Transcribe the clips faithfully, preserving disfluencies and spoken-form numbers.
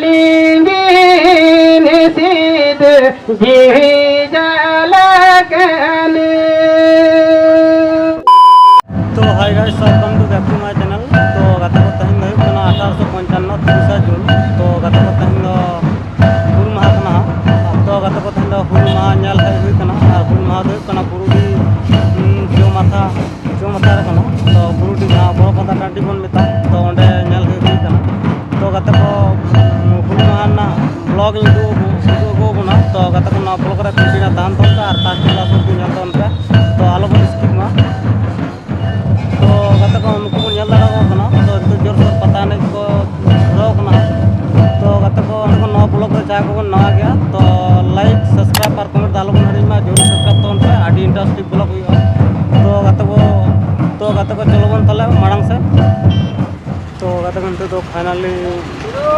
ᱞᱤᱸᱜᱤᱱ ᱥᱤᱫ ᱡᱤᱣᱤ ᱡᱟᱞᱟ ᱠᱟᱱ᱾ ᱛᱚ hi guys, welcome to back to my channel. ᱛᱚ ᱜᱟᱛᱮ ᱠᱚ, ᱛᱮᱦᱮᱧ ᱫᱚ ᱦᱩᱭᱩᱜ ᱠᱟᱱᱟ ᱟᱴᱷᱟᱨᱚᱥᱚ ᱯᱚᱧᱪᱟᱱᱱᱚ ᱛᱤᱨᱤᱥᱟ ᱡᱩᱱ᱾ ᱛᱚ ᱜᱟᱛᱮ ᱠᱚ, ᱛᱮᱦᱮᱧ ᱫᱚ ᱦᱩᱞ ᱢᱟᱦᱟ ᱠᱟᱱᱟ᱾ ᱛᱚ ᱜᱟᱛᱮ ᱠᱚ, ᱛᱮᱦᱮᱧ ᱫᱚ ᱦᱩᱞ ᱢᱟᱦᱟ ᱧᱮᱞ ᱦᱮᱡ ᱦᱩᱭ ᱠᱟᱱᱟ᱾ ᱟᱨ ᱦᱩᱞ ᱢᱟᱦᱟ ᱫᱚ ᱦᱩᱭᱩᱜ ᱠᱟᱱᱟ ᱵᱩᱨᱩᱰᱤ, ᱩᱸ, ᱡᱚ ᱢᱟᱛᱷᱟ ᱪᱚᱝ ᱦᱟᱛᱟᱲ ᱠᱟᱱᱟ᱾ ᱛᱚ ᱵᱩᱨᱩᱰᱤ ᱡᱟᱦᱟᱸ ᱵᱚᱨᱚ ᱯᱟᱛᱟ ᱴᱟᱺᱰᱤ ᱵᱚᱱ ᱢᱮᱛᱟᱜ, ᱛᱚ ᱚᱸᱰᱮ ᱧᱮᱞ ᱦᱩᱭ ᱦᱩᱭ ᱠᱟᱱᱟ᱾ ᱛᱚ ᱜᱟᱛᱮ ᱠᱚ, ᱦᱩᱞ ᱢᱟᱦᱟ ᱨᱮᱱᱟᱜ vlog ᱤᱧ ᱩᱫᱩᱜ ᱟᱹᱜᱩ, ᱩᱫᱩᱜ ᱟᱹᱜᱩ ᱟᱵᱚᱱᱟ᱾ ᱛᱚ ᱜᱟᱛᱮ ᱠᱚ, ᱱᱚᱣᱟ vlog ᱨᱮ continue ᱛᱟᱦᱮᱱ ᱛᱟᱵᱚᱱ ᱯᱮ ᱟᱨ last ᱞᱟᱥᱴ ᱦᱟᱹᱵᱤᱡ ᱧᱮᱞ ᱛᱟᱵᱚᱱ ᱯᱮ᱾ ᱛᱚ ᱟᱞᱚ ᱵᱚᱱ skip ᱢᱟ᱾ ᱛᱚ ᱜᱟᱛᱮ ᱠᱚ, ᱱᱩᱠᱩ ᱵᱚᱱ ᱧᱮᱞ ᱫᱟᱲᱮᱭᱟᱠᱚ ᱠᱟᱱᱟ, ᱛᱚ ᱱᱤᱛᱚᱜ ᱡᱳᱨᱥᱳᱨ ᱯᱟᱛᱟ ᱮᱱᱮᱡ ᱠᱚ ᱫᱷᱩᱨᱟᱹᱣ ᱠᱟᱱᱟ᱾ ᱛᱚ ᱜᱟᱛᱮ ᱠᱚ, ᱱᱚᱣᱟ vlog ᱨᱮ ᱡᱟᱦᱟᱸᱭ ᱠᱚᱵᱚᱱ ᱱᱟᱣᱟ ᱜᱮᱭᱟ, ᱛᱚ like, subscribe ᱟᱨ comment ᱫᱚ ᱟᱞᱚ ᱵᱚᱱ ᱦᱤᱲᱤᱧ ᱢᱟ, ᱡᱳᱨ subscribe ᱛᱟᱵᱚᱱ ᱯᱮ, ᱟᱹᱰᱤ interesting vlog ᱦᱩᱭᱩᱜᱼᱟ᱾ ᱛᱚ ᱜᱟᱛᱮ ᱠᱚ, ᱛᱚ ᱜᱟᱛᱮ ᱠᱚ, ᱪᱚᱞᱚ ᱵᱚᱱ ᱛᱟᱦᱚᱞᱮ ᱢᱟᱲᱟᱝ ᱥᱮᱫ᱾ ᱛᱚ ᱜᱟᱛᱮ ᱠᱚ, ᱱᱤᱛᱚᱜ ᱫᱚ finally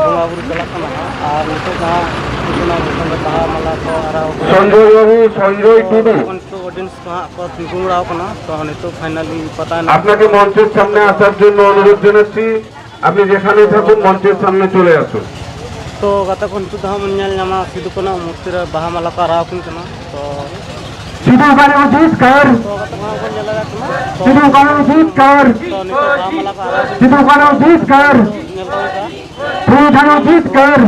ᱵᱚᱸᱜᱟ ᱵᱩᱨᱩ ᱪᱟᱞᱟᱜ ᱠᱟᱱᱟ ᱦᱟᱸᱜ, ᱟᱨ ᱱᱤᱛᱚᱜ ᱡᱟᱦᱟᱸ ᱦᱩᱭᱩᱜ ᱠᱟᱱᱟ, ᱱᱤᱛᱚᱜ ᱫᱚ ᱵᱟᱦᱟ ᱢᱟᱞᱟ ᱠᱚ ᱟᱨᱟᱣ ᱠᱚ᱾ ᱥᱚᱧᱡᱚᱭ ᱵᱟᱹᱵᱩ, ᱥᱚᱧᱡᱚᱭ ᱛᱚ ᱴᱩᱰᱩ᱾ ᱱᱤᱛᱚᱜ audience ᱠᱚ ᱦᱟᱸᱜ ᱠᱚ ᱛᱤᱸᱜᱩ ᱵᱟᱲᱟᱣ ᱠᱟᱱᱟ᱾ ᱛᱚ ᱱᱤᱛᱚᱜ finally ᱯᱟᱛᱟ ᱮᱱᱮᱡ ᱟᱯᱱᱟকে মঞ্চের সামনে আসার জন্য অনুরোধ জানাচ্ছি। আপনি যেখানেই থাকুন, মঞ্চের সামনে চলে আসুন। ᱛᱚ ᱜᱟᱛᱮ ᱠᱚ, ᱱᱤᱛᱚᱜ ᱫᱚ ᱦᱟᱸᱜ ᱵᱚᱱ ᱧᱮᱞ ᱧᱟᱢᱟ ᱥᱤᱫᱩ ᱠᱟᱹᱱᱦᱩ ᱢᱩᱨᱛᱤ ᱨᱮ ᱵᱟᱦᱟ ᱢᱟᱞᱟ ᱠᱚ ᱟᱨᱟᱣ ᱟᱹᱠᱤᱱ ᱠᱟᱱᱟ᱾ ᱛᱚ ᱥᱤᱫᱩ ᱠᱟᱹᱱᱦᱩ ᱡᱤᱛᱠᱟᱹᱨ᱾ ᱛᱚ ᱜᱟᱛᱮ ᱠᱚ, ᱦᱟᱸᱜ ᱵᱚᱱ ᱧᱮᱞ ᱫᱟᱲᱮᱭᱟᱜ ᱠᱟᱱᱟ᱾ ᱛᱚ ᱥᱤᱫᱩ ᱠᱟᱹᱱᱦᱩ ᱡᱤᱛᱠᱟᱹᱨ᱾ ᱛᱚ ᱱᱤᱛᱚᱜ ᱵᱟᱦᱟ ᱢᱟᱞᱟ ᱠᱚ ᱟᱨᱟᱣ ᱟᱹᱠᱤᱱ ᱥᱤᱫᱩ ᱠᱟᱹᱱᱦᱩ ᱡᱤᱛᱠᱟᱹᱨ᱾ ᱧᱮᱞ ᱛᱟᱵᱚᱱ ᱯᱮ᱾ ᱥᱤᱫᱩ ᱠᱟᱹᱱᱦᱩ ᱡᱤᱛᱠᱟᱹᱨ᱾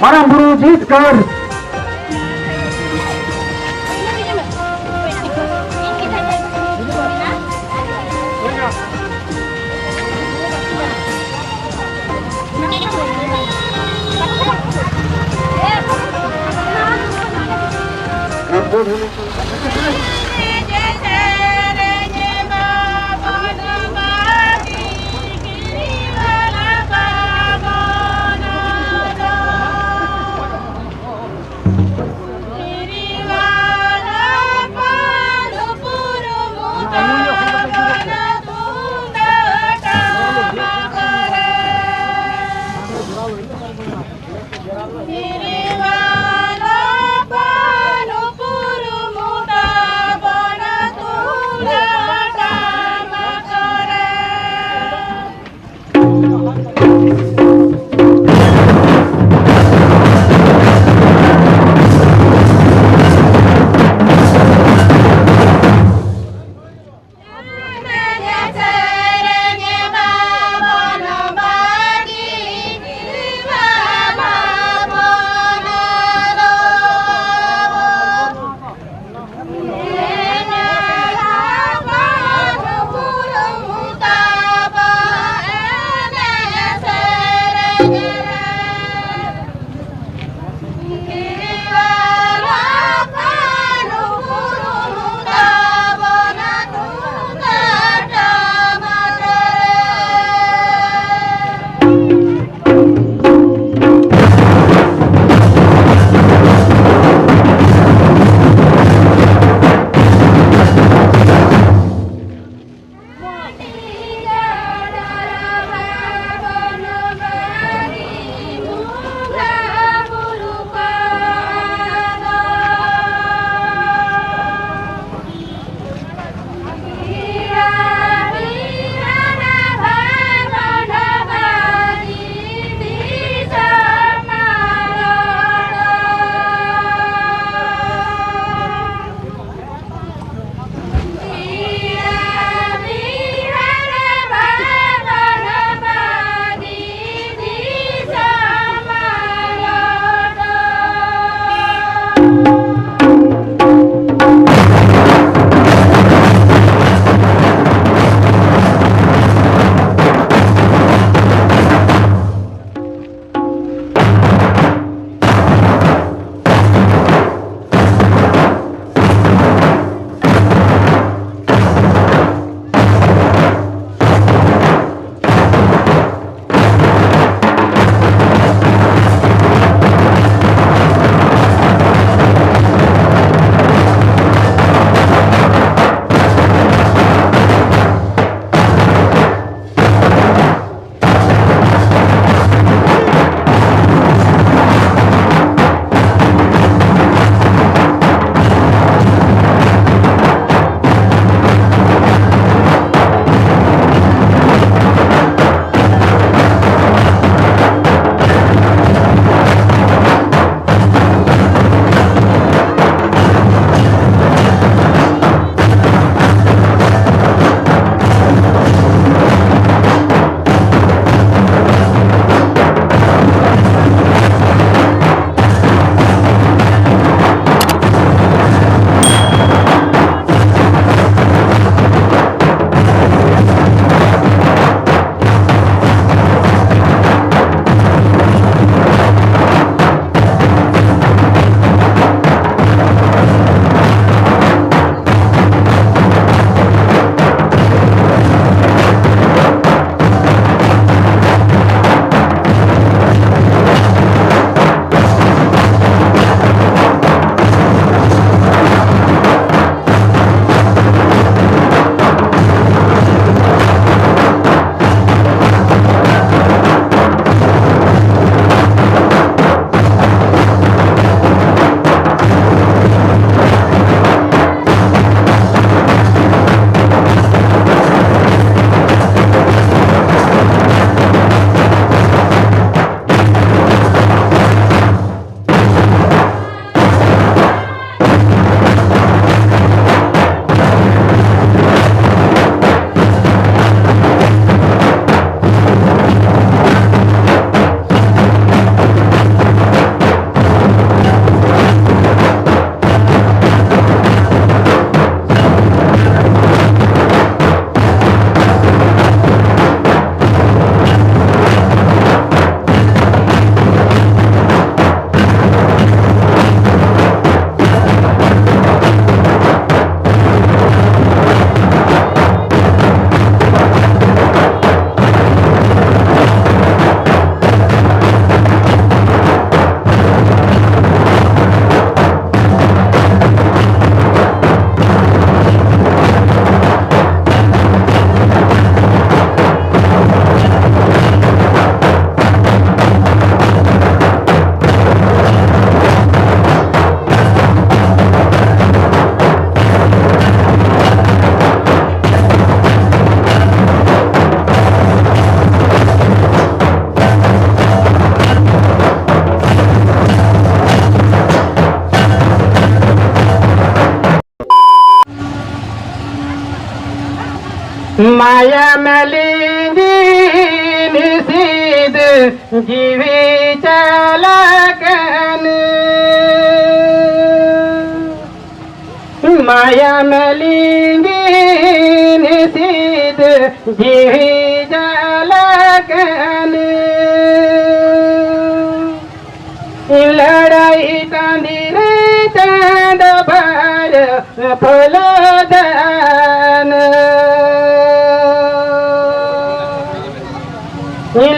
ᱢᱟᱨᱟᱝ ᱵᱩᱨᱩ ᱡᱤᱛᱠᱟᱹᱨ᱾ ᱢᱟᱭᱟᱢ ᱞᱤᱸᱜᱤᱱ ᱥᱤᱫ ᱡᱤᱣᱤ ᱪᱟᱞᱟᱜ ᱠᱟᱱ᱾ ᱢᱟᱭᱟᱢ ᱞᱤᱸᱜᱤᱱ ᱥᱤᱫ ᱡᱤᱣᱤ ᱪᱟᱞᱟᱜ ᱠᱟᱱ᱾ ᱞᱟᱹᱲᱦᱟᱹᱭ ᱴᱟᱺᱰᱤ ᱨᱮ ᱪᱟᱸᱫ ᱵᱷᱟᱭᱨᱚ ᱯᱷᱩᱞᱳ ᱡᱷᱟᱱᱚ᱾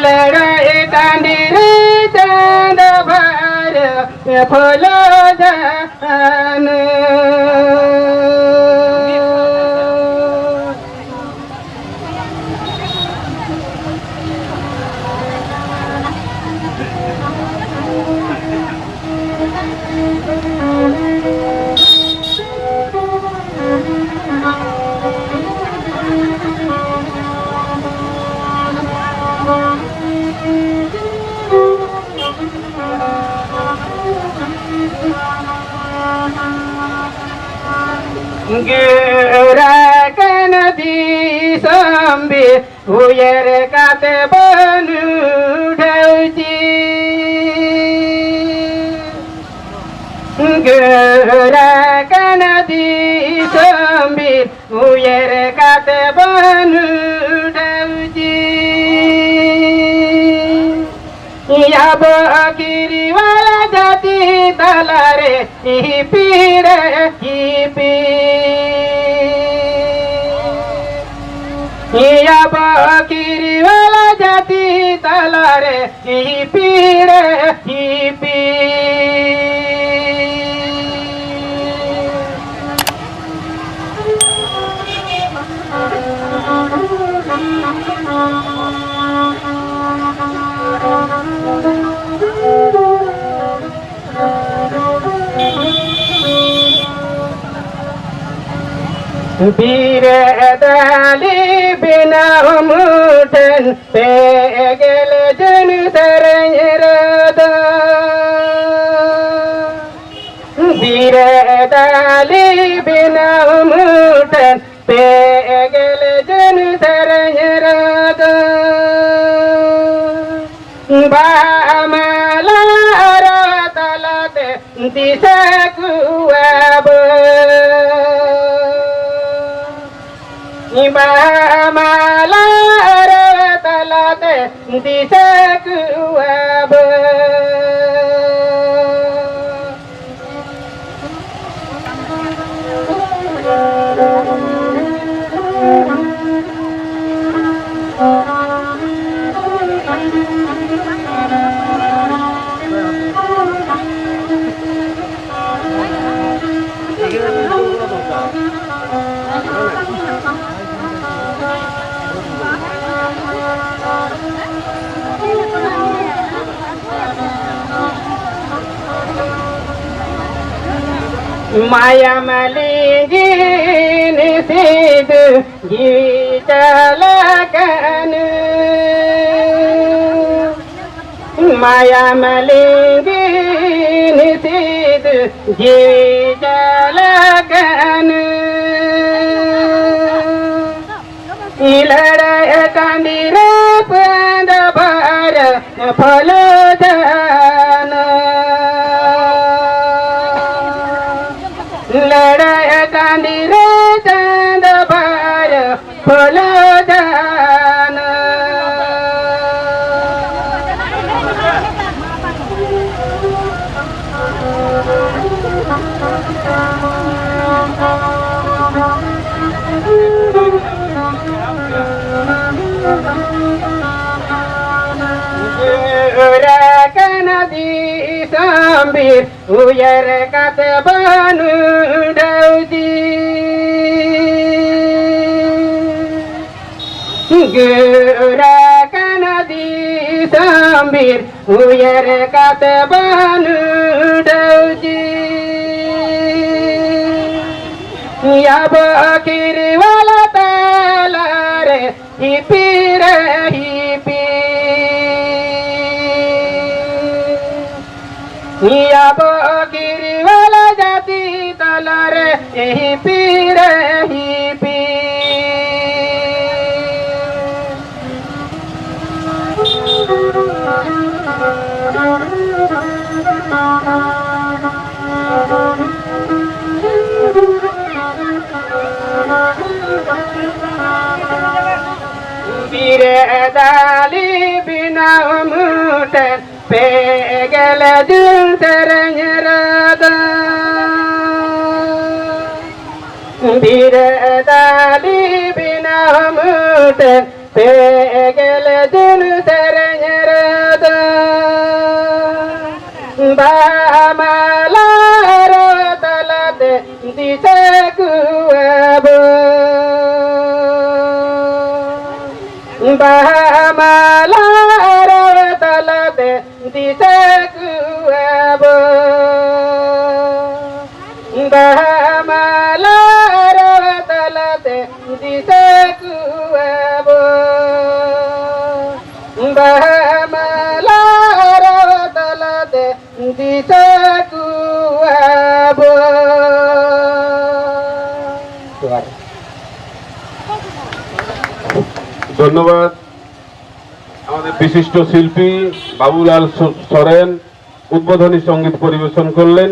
ᱞᱟᱹᱲᱦᱟᱹᱭ ᱴᱟᱺᱰᱤ ᱨᱮ ᱪᱟᱸᱫ ᱵᱷᱟᱭᱨᱚ ᱯᱷᱩᱞᱳ ᱡᱷᱟᱱᱚ᱾ ᱜᱟᱹᱨᱟ ᱠᱟᱱᱟ ᱫᱤᱥᱚᱢ ᱵᱤᱨ, ᱩᱭᱦᱟᱹᱨ ᱠᱟᱛᱮ ᱵᱟᱹᱱᱩ ᱰᱷᱟᱹᱣᱪᱤ᱾ ᱜᱟᱹᱨᱟ ᱠᱟᱱᱟ ᱫᱤᱥᱚᱢ ᱵᱤᱨ, ᱩᱭᱦᱟᱹᱨ ᱠᱟᱛᱮ ᱵᱟᱹᱱᱩ ᱰᱷᱟᱹᱣᱪᱤ᱾ ᱟᱵᱚ ᱠᱤᱨᱤᱣᱟᱞᱟ ᱡᱟᱹᱛᱤ ᱛᱟᱞᱟᱨᱮ ᱦᱤᱯᱤᱲ ᱦᱤᱯᱤᱲ᱾ ᱟᱵᱚ ᱠᱤᱨᱤᱣᱟᱞᱟ ᱡᱟᱹᱛᱤ ᱛᱟᱞᱟᱨᱮ ᱦᱤᱯᱤᱲ ᱦᱤᱯᱤᱲ᱾ ᱵᱤᱨᱟᱹᱫᱟᱹᱞᱤ ᱵᱮᱱᱟᱣ ᱢᱩᱴᱷᱟᱹᱱ ᱯᱮ ᱜᱮᱞ ᱡᱩᱱ ᱥᱮᱨᱮᱧ ᱨᱮᱫᱚ᱾ ᱵᱤᱨᱟᱹᱫᱟᱹᱞᱤ ᱵᱮᱱᱟᱣ ᱢᱩᱴᱷᱟᱹᱱ ᱯᱮ ᱜᱮᱞ ᱡᱩᱱ ᱵᱟᱦᱟ ᱢᱟᱞᱟ ᱟᱨ ᱛᱟᱞᱟᱛᱮ ᱫᱤᱥᱟᱹ ᱠᱚᱣᱟ ᱵᱚ᱾ ᱵᱟᱦᱟ ᱢᱟᱞᱟ ᱟᱨ ᱛᱟᱞᱟᱛᱮ ᱫᱤᱥᱟᱹ ᱠᱚᱣᱟ ᱵᱚ᱾ ᱢᱟᱭᱟᱢ ᱞᱤᱸᱜᱤᱱ ᱥᱤᱫ ᱡᱤᱣᱤ ᱪᱟᱞᱟᱜ ᱠᱟᱱ᱾ ᱢᱟᱭᱟᱢ ᱞᱤᱸᱜᱤᱱ ᱥᱤᱫ ᱡᱤᱣᱤ ᱪᱟᱞᱟᱜ ᱠᱟᱱ᱾ ᱞᱟᱹᱲᱦᱟᱹᱭ ᱴᱟᱺᱰᱤ ᱨᱮ ᱯᱟᱹᱱᱫ ᱵᱟᱨ ᱯᱷᱚᱞᱚ ᱫᱟᱱ᱾ ᱞᱟᱹᱲᱦᱟᱹᱭ ᱴᱟᱺᱰᱤ ᱨᱮ ᱪᱟᱸᱫ ᱵᱟᱨ ᱯᱷᱚᱞᱚ ᱫᱟᱱ᱾ ᱩᱭᱦᱟᱹᱨ ᱟᱠᱟᱱᱟ ᱫᱤᱥᱚᱢ ᱵᱤᱨ, ᱩᱭᱦᱟᱹᱨ ᱠᱟᱛᱮ ᱵᱟᱹᱱᱩ ᱰᱟᱹᱣᱡᱤ᱾ ᱜᱟᱹᱨ ᱟᱠᱟᱱᱟ ᱫᱤᱥᱚᱢ ᱵᱤᱨ, ᱩᱭᱦᱟᱹᱨ ᱠᱟᱛᱮ ᱵᱟᱹᱱᱩ ᱰᱟᱹᱣᱡᱤ᱾ ᱟᱵᱚ ᱠᱤᱨᱤᱣᱟᱞᱟ ᱛᱟᱞᱟᱨᱮ ᱦᱤᱯᱤ ᱨᱮ ᱦᱤᱯᱤ᱾ ᱟᱵᱚ ᱠᱤᱨᱤᱣᱟᱞᱟ ᱡᱟᱹᱛᱤ ᱛᱟᱞᱟᱨᱮ ᱦᱤᱯᱤ ᱨᱮ ᱦᱤᱯᱤ᱾ ᱵᱤᱨᱟᱹᱫᱟᱹᱞᱤ ᱵᱮᱱᱟᱣ ᱢᱤᱫᱴᱮᱱ ᱯᱮ ᱜᱮᱞ ᱡᱩᱱ ᱥᱮᱨᱮᱧ ᱨᱮᱫᱚ᱾ ᱵᱤᱨᱟᱹᱫᱟᱹᱞᱤ ᱵᱮᱱᱟᱣ ᱢᱤᱫᱴᱮᱱ ᱯᱮ ᱜᱮᱞ ᱡᱩᱱ ᱥᱮᱨᱮᱧ ᱨᱮᱫᱚ᱾ ᱵᱟᱦᱟ ᱢᱟᱞᱟ ᱟᱨᱟᱣ ᱛᱟᱞᱟᱛᱮ ᱫᱤᱥᱟᱹ ᱠᱚᱣᱟ ᱵᱚ᱾ ᱵᱟᱦᱟ ᱢᱟᱞᱟ ᱟᱨᱟᱣ ᱛᱟᱞᱟᱛᱮ ᱫᱤᱥᱟᱹ ᱠᱚᱣᱟ ᱵᱚ᱾ ᱵᱟᱦᱟ ᱢᱟᱞᱟ ᱟᱨᱟᱣ ᱛᱟᱞᱟᱛᱮ ᱫᱤᱥᱟᱹ ᱠᱚᱣᱟ ᱵᱚ᱾ ᱵᱟᱦᱟ ᱢᱟᱞᱟ ᱟᱨᱟᱣ ᱛᱟᱞᱟᱛᱮ ᱫᱤᱥᱟᱹ ᱠᱚᱣᱟ ᱵᱚ᱾ ᱡᱚᱦᱟᱨ᱾ ধন্যবাদ। আমাদের বিশিষ্ট শিল্পী বাবুলাল স- সরেন উদ্বোধনী সঙ্গীত পরিবেশন করলেন।